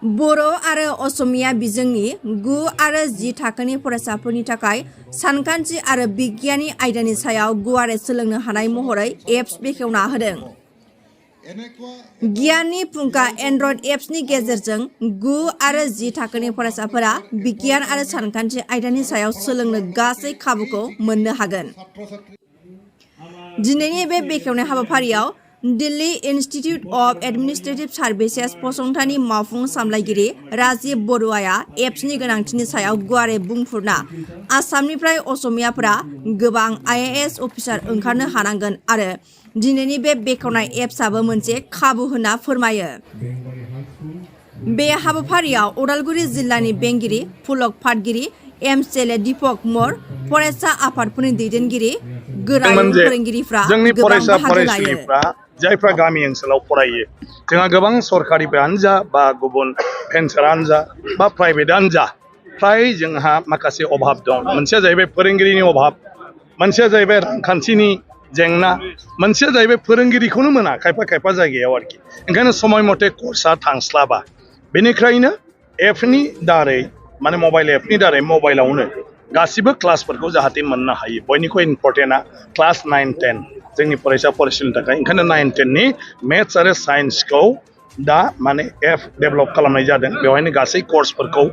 बर' आरो असमिया बिजोंनि 9 आरो 10 थाखोनि फरायसाफोरनि थाखाय सानखान्थि आरो बिगियाननि आयदानि सायाव गुवारै सोलोंनो हानाय महरै एप्स बेखेवना होदों। गियाननि फुंखा एन्ड्रइड एप्सनि गेजेरजों 9 आरो 10 थाखोनि फरायसाफोरा बिगियान आरो सानखान्थि आयदानि सायाव सोलोंनो गासै खाबुखौ मोननो हागोन। दिनैनि बे बेखेवनाय हाबाफारियाव Delhi institute of administrative services फसंथाननि मावफुं सामलायगिरि राजीव बरुआया एप्सनि गोनांथिनि सायाव गुवारै बुंफुरना आसामनिफ्राय असमियाफोरा गोबां IAS अफिसार ओंखारनो हानांगोन आरो दिनैनि बे बेखेवनाय एप्सआबो मोनसे खाबु होनना फोरमायो। बे हाबाफारियाव उदालगुरि जिल्लानि बेंगिरि पुलक पाटगिरि MCLA दीपक मर फरायसा आफादफोरनि दैदेनगिरि गोरायुं फोरोंगिरिफ्रा गोबां बाहागो लायो। जायफ्रा गामि ओनसोलाव फरायो जोंहा गोबां सरकारिफोरानो जा बा गुबुन भेन्सारानो जा बा प्राइभेटआनो जा फ्राय जोंहा माखासे अभाब दं। मोनसेया जाहैबाय फोरोंगिरिनि अभाब, मोनसेया जाहैबाय रांखान्थिनि जेंना, मोनसेया जाहैबाय फोरोंगिरिखौनो मोना खायफा जायगायाव आरोखि। ओंखायनो समय मथे कर्सआ थांस्लाबा। बेनिखायनो एपनि दारै माने मबाइल एपनि दारै मबाइलावनो गासिबो क्लासफोरखौ जाहाथे मोननो हायो। बयनिख्रुइ इम्पर्टेन्टआ क्लास 9-10 जोंनि फरायसा फरायसुलिनि थाखाय। ओंखायनो 9-10नि मेथ्स आरो साइन्सखौ दा माने एप डेभेलप खालामनाय जादों। बेवहायनो गासै कर्सफोरखौ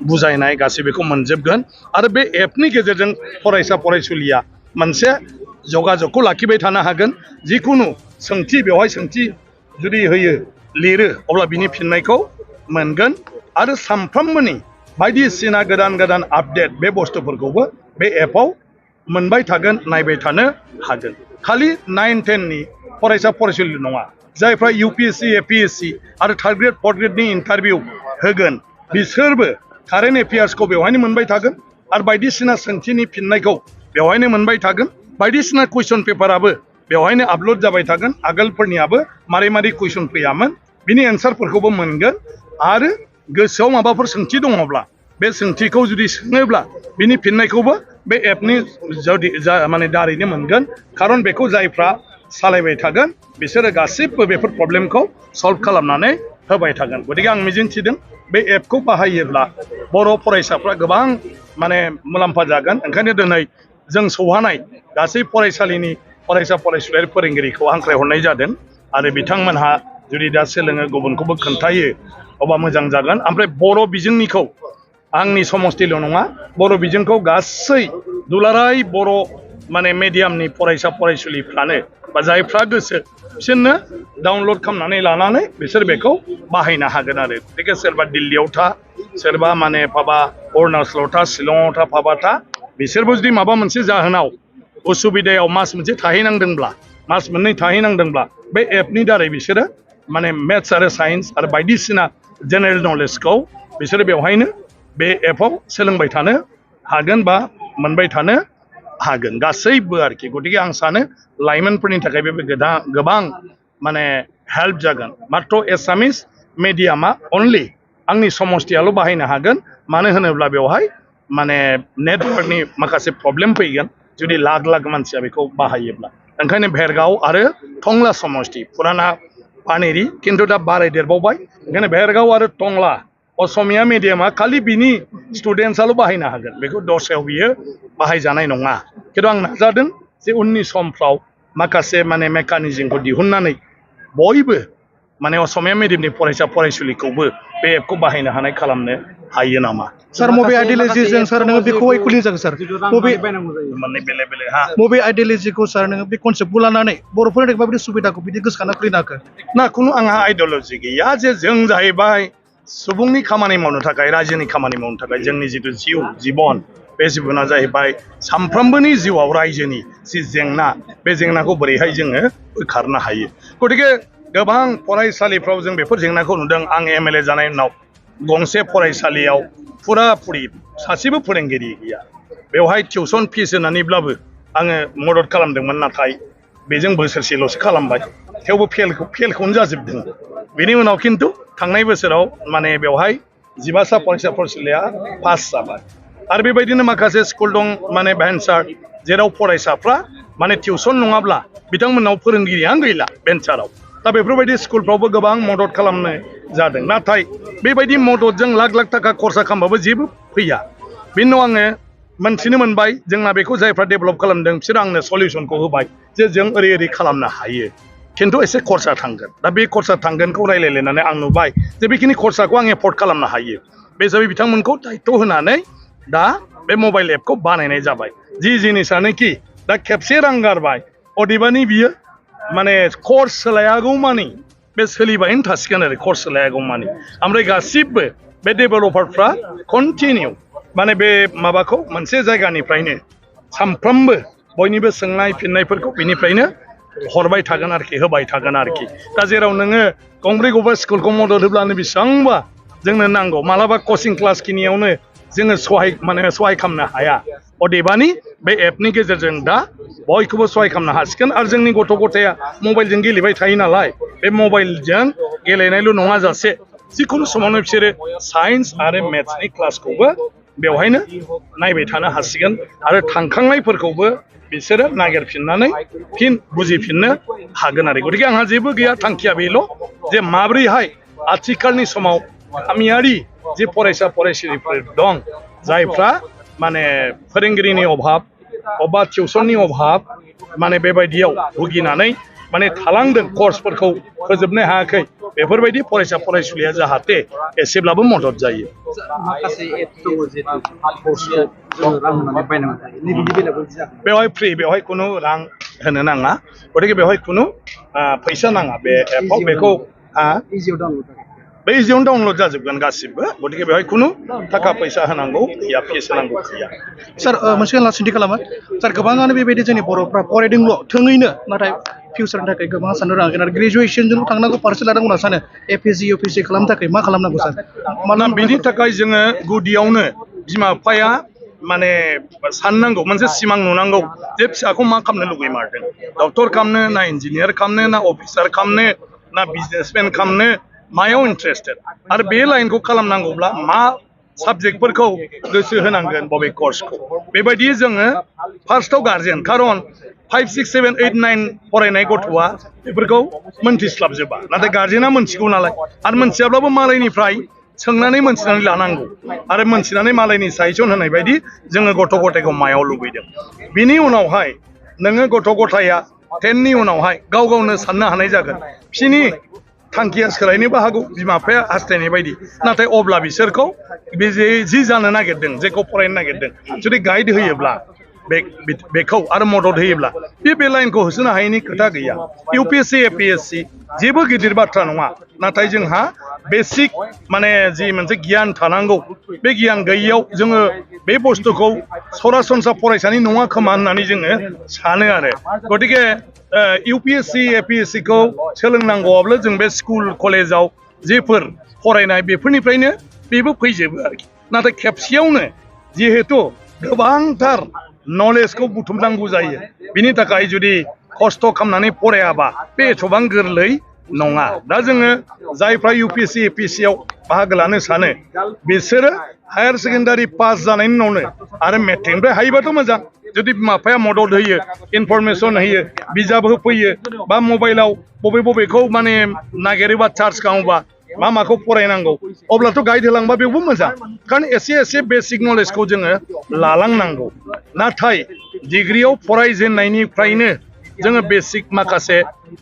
बुजायनाय गासै बेखौ मोनजोबगोन आरो बे एपनि गेजेरजों फरायसा फरायसुलिया मोनसे जगाजगखौ लाखिबाय थानो हागोन। जिखुनु सोंथि बेवहाय सोंथि जुदि होयो लिरो अब्ला बिनि फिननायखौ मोनगोन आरो सानफ्रोमबोनि बायदिसिना गोदान आपडेट बे बुस्थुफोरखौबो बे एपआव मोनबाय थागोन, नायबाय थानो हागोन। खालि 9-10नि फरायसा फरायसुलि नङा, जायफ्रा UPSC APSC आरो 3rd ग्रेड 4th ग्रेडनि इन्टारभिउ होगोन बिसोरबो कारेन्ट एफेयार्सखौ बेवहायनो मोनबाय थागोन आरो बायदिसिना सोंथिनि फिननायखौ बेवहायनो मोनबाय थागोन। बायदिसिना कुइसन पेपाराबो बेवहायनो आपल'ड जाबाय थागोन। आगोलफोरनियाबो मारै कुइसन फैयामोन बिनि एन्सारफोरखौबो मोनगोन आरो गोसोआव माबाफोर सोंथि दङब्ला बे सोंथिखौ जुदि सोङोब्ला बिनि फिननायखौबो बे एपनि माने दारैनो मोनगोन। खारन बेखौ जायफ्रा सालायबाय थागोन बिसोरो गासिबो बेफोर प्रब्लेमखौ सल्भ खालामनानै होबाय थागोन। गतिके आं मिजिंथिदों बे एपखौ बाहायोब्ला बर' फरायसाफ्रा गोबां माने मुलाम्फा जागोन। ओंखायनो दिनै जों सौहानाय गासै फरायसालिनि फरायसा फरायसुलियारि फोरोंगिरिखौ हांख्रायहरनाय जादों आरो बिथांमोनहा जुदि दा सोलोङो गुबुनखौबो खोन्थायो अब्ला मोजां जागोन। ओमफ्राय बर' बिजोंनिखौ आंनि समस्थिल' नङा, बर' बिजोंखौ गासै दुलाराय बर' माने मिडियामनि फरायसा फरायसुलिफ्रानो बा जायफ्रा गोसो बिसोरनो डाउनलड खालामनानै लानानै बिसोर बेखौ बाहायनो हागोन आरो। गतिके सोरबा दिल्लीयाव था, सोरबा माने पाबा अरुणाचलाव था, शिलंआव था, पाबा था, बिसोरबो जुदि माबा मोनसे जाहोनाव उसुबिदायाव मास मोनसे थाहैनांदोंब्ला, मास मोननै थाहैनांदोंब्ला बे एपनि दारै बिसोरो माने मेथ्स आरो साइन्स आरो बायदिसिना जेनेरेल नलेजखौ बिसोरो बेवहायनो बे एपआव सोलोंबाय थानो हागोन बा मोनबाय थानो हागोन गासैबो आरोखि। गतिके आं सानो लाइमोनफोरनि थाखाय बे गोबां माने हेल्प जागोन। मात्र एसामिस मिडियामा अनलि आंनि समस्थियाल' बाहायनो हागोन, मानो होनोब्ला बेवहाय माने नेटवर्कनि माखासे प्रब्लेम फैगोन जुदि लाख मानसिया बेखौ बाहायोब्ला। ओंखायनो भेरगाव आरो टंला समस्ति फुराना पानेरि खिन्थु दा बारायदेरबावबाय। ओंखायनो भेरगाव आरो टंला असमिया मिडियामा खालि बिनि स्टुडेन्टसाल' बाहायनो हागोन, बेखौ दस्रायाव बियो बाहायजानाय नङा। खिन्थु आं नाजादों जे उननि समफ्राव माखासे माने मेकानिजमखौ दिहुननानै बयबो माने असमिया मिडियामनि फरायसा फरायसुलिखौबो बे एपखौ बाहायनो हानाय खालामनो हायो नामा। सर मबे आइडियोलॉजीजों सर नोङो बेखौ खुलिनो जागोन सर मबे आइडियोलॉजीखौ सर नोङो बे कनसेप्टखौ लानानै बर'फोरनि थाखाय माबायदि सुबिदाखौ बिदि गोसोखांना खुलिनो हाखो? ना खुनु आंहा आइडियोलॉजी गैया। जे जों जाहैबाय सुबुंनि खामानि मावनो थाखाय, रायजोनि खामानि मावनो थाखाय जोंनि जिथु जिबन बे जिबना जाहैबाय सानफ्रोमबोनि जिउआव रायजोनि जि जेंना बे जेंनाखौ बोरैहाय जोङो बोखारनो हायो। गतिके गोबां फरायसालिफ्राव जों बेफोर जेंनाखौ नुदों। आं MLA जानायनि उनाव गंसे फरायसालियाव फुराफुरि सासेबो फोरोंगिरि गैया। बेवहाय टिउसन फिस होनानैब्लाबो आङो मदद खालामदोंमोन, नाथाय बेजों बोसोरसेल'सो खालामबाय, थेवबो फेलखौनो जाजोबदों। बेनि उनाव खिन्थु थांनाय बोसोराव माने बेवहाय 15सा फरायसा फरायसुलिया पास जाबाय। आरो बेबायदिनो माखासे स्कुल दं माने भेन्सार, जेराव फरायसाफ्रा माने टिउसन नङाब्ला बिथांमोननाव फोरोंगिरियानो गैला भेन्साराव। दा बेफोरबायदि स्कुलफ्रावबो गोबां मदद खालामनाय जादों नाथाय बेबायदि मददजों लाख लाख थाखा खरसा खालामबाबो जेबो फैया बेनि उनाव आङो मोनथिनो मोनबाय जोंना बेखौ जायफ्रा डेभेलप खालामदों बिसोर आंनो सलिउसनखौ होबाय जे जों ओरै खालामनो हायो खिन्थु एसे खरसा थांगोन दा बे खरसा थांगोनखौ रायलायलायनानै आं नुबाय जे बेखिनि खरसाखौ आं एफर्ड खालामनो हायो बे हिसाबै बिथांमोनखौ दायथ' होनानै दा बे मबाइल एपखौ बानायनाय जाबाय जि जिनिसानोखि दा खेबसे रां गारबाय अदेबानि बियो माने कर्स सोलायागौ मानि बे सोलिबायनो थासिगोन आरो कर्स सोलायागौ मानि ओमफ्राय गासिबो बे डेभेलपारफ्रा कन्टिनिउ माने बे माबाखौ मोनसे जायगानिफ्रायनो सानफ्रोमबो बयनिबो सोंनाय फिननायफोरखौ बिनिफ्रायनो हरबाय थागोन आरोखि होबाय थागोन आरोखि दा जेराव नोङो गंब्रै गंबा स्कुलखौ मदद होब्लानो बेसेबांबा जोंनो नांगौ मालाबा कचिं क्लास खिनियावनो जोङो सहाय खालामनो हाया अदेबानि बे एपनि गेजेरजों दा बयखौबो सहाय खालामनो हासिगोन आरो जोंनि गथ' गथाया मबाइलजों गेलेबाय थायो नालाय बे मबाइलजों गेलेनायल' नङा जासे जिखुनु समावनो बिसोरो साइन्स आरो मेथ्सनि क्लासखौबो बेवहायनो नायबाय थानो हासिगोन आरो थांखांनायफोरखौबो बिसोरो नागिरफिननानै फिन बुजिफिननो हागोन आरो गतिके आंहा जेबो गैया थांखिया बेल' जे माब्रैहाय आथिखालनि समाव गामियारि जे फरायसा फरायसुलिफोर दं जायफ्रा माने फोरोंगिरिनि अभाब अबा टिउसननि अभाब माने बेबायदियाव भुगिनानै माने थालांदों कर्सफोरखौ फोजोबनो हायाखै बेफोरबायदि फरायसा फरायसुलिया जाहाथे एसेब्लाबो मदद जायो बेवहाय फ्रि बेवहाय खुनु रां होनो नाङा गतिके बेवहाय खुनु फैसा नाङा बे एपआव बेखौ बे इजियावनो डाउनलड जाजोबगोन गासिबो गतिके बेवहाय खुनु थाखा फैसा होनांगौ गैया फिस होनांगौ गैया सार मोनसे लास्ट सोंथि खालामो सार गोबाङानो बेबायदि जोंनि बर'फ्रा फरायदोंल' थोङैनो नाथाय फिउचारनि थाखाय गोबां साननो रोङाखै आरो ग्रेजुवेसनजों थांनांगौ फारसे लानांगौ होनना सानो एपिएससि इउपिएससि खालामनो थाखाय मा खालामनांगौ सार मानोना बेनि थाखाय जोङो गुदियावनो बिमा बिफाया माने साननांगौ मोनसे सिमां नुनांगौ जे फिसाखौ मा खालामनो लुगैमारदों डक्टर खालामनो ना इन्जिनियार खालामनो ना अफिसार खालामनो ना बिजनेसमेन खालामनो मायाव इन्टारेस्टेड आरो बे लाइनखौ खालामनांगौब्ला मा साबजेक्टफोरखौ गोसो होनांगोन बबे कर्सखौ बेबायदि जोङो फार्स्टआव गार्जेन खारन 5, 6, 7, 8, 9 फरायनाय गथ'आ बेफोरखौ मोनथिस्लाबजोबा नाथाय गार्जेना मोनथिगौ नालाय आरो मोनथियाब्लाबो मालायनिफ्राय सोंनानै मोनथिनानै लानांगौ आरो मोनथिनानै मालायनि साजेसन होनाय बायदि जोङो गथ' गथायखौ मायाव लुबैदों बिनि उनावहाय नोङो गथ' गथाया 10नि उनावहाय गाव गावनो साननो हानाय जागोन बिसिनि थांखिया सोलायनोबो हागौ बिमा बिफाया हास्थायनाय बायदि नाथाय अब्ला बिसोरखौ बे जि जानो नागिरदों जेखौ फरायनो नागिरदों जुदि गाइड होयोब्ला बेखौ आरो मदद होयोब्ला बे लाइनखौ होसोनो हायैनि खोथा गैया इउपिएससि एपिएससि जेबो गिदिर बाथ्रा नङा नाथाय जोंहा बेसिक माने जि मोनसे गियान थानांगौ बे गियान गैयैयाव जोङो बे बुस्थुखौ सरासनस्रा फरायसानि नङा खोमा होननानै जोङो सानो आरो गतिके इउपिएससि एपिएससिखौ सोलोंनांगौआब्ला जों बे स्कुल कलेजाव जेफोर फरायनाय बेफोरनिफ्रायनो बेबो फैजोबो आरोखि नाथाय खेबसेयावनो जिहेथु गोबांथार नलेजखौ बुथुमनांगौ जायो बिनि थाखाय जुदि खस्थ' खालामनानै फरायाबा बे एथबां गोरलै नङा दा जोङो जायफ्रा इउपिएससि एपिएससियाव बाहागो लानो सानो बिसोरो हायार सेकेन्डारि पास जानायनि उनावनो आरो मेट्रिकनिफ्राय हायोबाथ' मोजां जुदि बिमा बिफाया मदद होयो इनफरमेसन होयो बिजाब होफैयो बा मबाइलाव बबेखौ माने नागिरोबा चार्ज खालामोबा माखौ फरायनांगौ अब्लाथ' गाइड होलांबा बेवबो मोजां खारन एसे बेसिक नलेजखौ जोङो लालांनांगौ नाथाय डिग्रियाव फरायजेननायनिफ्रायनो जोङो बेसिक माखासे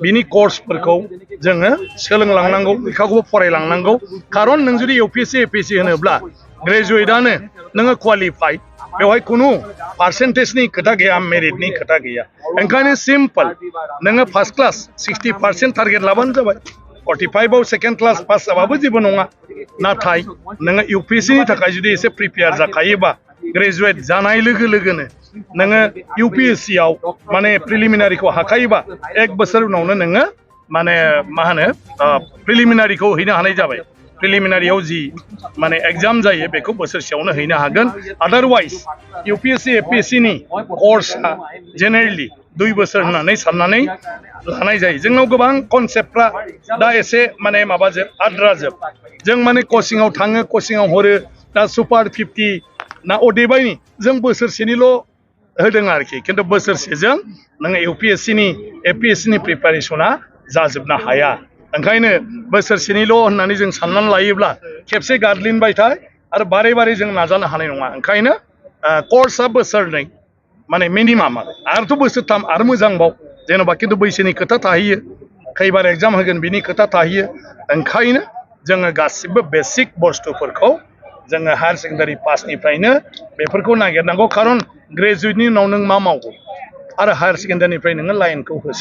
बिनि कर्सफोरखौ जोङो सोलोंलांनांगौ लेखाखौबो फरायलांनांगौ खारन नों जुदि इउपिएससि एपिएससि होनोब्ला ग्रेजुवेटआनो नोङो क्वालिफाइड बेवहाय खुनु पार्सेन्टेजनि खोथा गैया मेरिटनि खोथा गैया ओंखायनो सिम्पल नोङो फार्स्ट क्लास 60% टारगेट लाबानो जाबाय 45आव सेकेन्ड क्लास पास जाबाबो जेबो नङा नाथाय नोङो इउपिएससिनि थाखाय जुदि एसे प्रिपेयार जाखायोबा ग्रेजुवेट जानाय लोगो लोगोनो नोङो इउपिएससियाव माने प्रिलिमिनारिखौ हाखायोबा 1 बोसोर उनावनो नोङो माने मा होनो प्रिलिमिनारिखौ हैनो हानाय जाबाय प्रिलिमिनारियाव जि माने एग्जाम जायो बेखौ बोसोरसेयावनो हैनो हागोन आदारवाइज इउपिएससि एपिएससिनि कर्सआ जेनेरेलि 2 बोसोर होननानै साननानै लानाय जायो जोंनाव गोबां कनसेप्टफ्रा दा एसे माने माबाजोब आद्राजोब जों माने कचिंआव थाङो कचिंआव हरो दा सुपार 50 ना अदेबानि जों बोसोरसेनिल' होदों आरोखि खिन्थु बोसोरसेजों नोङो इउपिएससिनि एपिएससिनि प्रिपारेसना जाजोबनो हाया ओंखायनो बोसोरसेनिल' होननानै जों साननानै लायोब्ला खेबसे गादलिनबाय थाय आरो बारे बारे जों नाजानो हानाय नङा ओंखायनो कर्सआ बोसोरनै माने मिनिमाम आरोथ' बोसोरथाम आरो मोजांबाव जेन'बा खिन्थु बैसोनि खोथा थाहैयो खैबार एग्जाम होगोन बिनि खोथा थाहैयो ओंखायनो जोङो गासिबो बेसिक बुस्थुफोरखौ जोङो हायार सेकेन्डारि पासनिफ्रायनो बेफोरखौ नागिरनांगौ खारन ग्रेजुवेटनि उनाव नों मा मावगौ आरो हायार सेकेन्डारिनिफ्राय नोङो लाइनखौ होसो